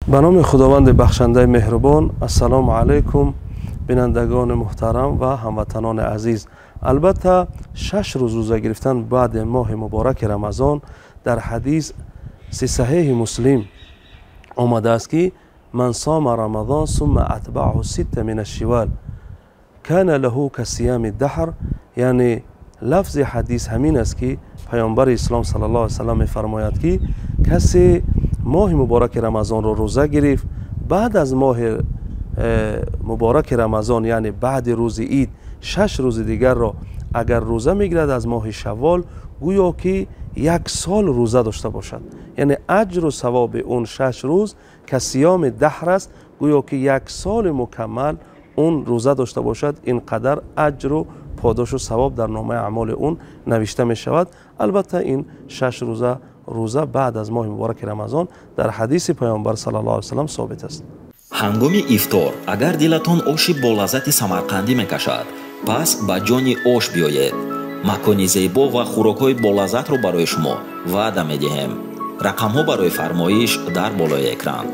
Ба номи Худованди бахшандаи меҳрубон. Ассалому алайкум, бинандагони муҳтарам ва ҳамватанони азиз. Албатта, 6 рӯз рӯза гирифтан баъди моҳи мубораки Рамазон дар ҳадиси саҳеҳи Муслим омадааст, ки من صام رمضان ثم أتبعه ستا من شوال كان له كصيام الدهر. Яъне лафзи ҳадис ҳамин аст, ки паёмбари ислом саллаллоҳу алайҳи васаллам мефармояд, ки касе моҳи мубораки Рамазонро рӯза гирифт, баъд аз моҳи мубораки Рамазон, яъне баъди рӯзи ид, 6 рӯзи дигарро агар рӯза мегирад аз моҳи шаввол, гӯё ки як сол рӯза дошта бошад. Яъне аҷру савоби он 6 рӯз كصيام الدهر аст, гӯё ки як соли мукаммал он рӯза дошта бошад. Ин қадар аҷру подошу савоб дар номаи аъмоли он навишта мешавад. Албатта, ин 6 рӯза рӯза баъд аз моҳи мубораки Рамазон дар ҳадиси паёмбар саллаллоҳу алайҳи васаллам собит аст. Ҳангоми ифтор агар дилатон оши болаззати самарқандӣ мекашад, пас ба Ҷони Ош биёед. Макони зебо ва хӯрокҳои болаззатро барои шумо ваъда медиҳем. Рақамҳо барои фармоиш дар болои экран.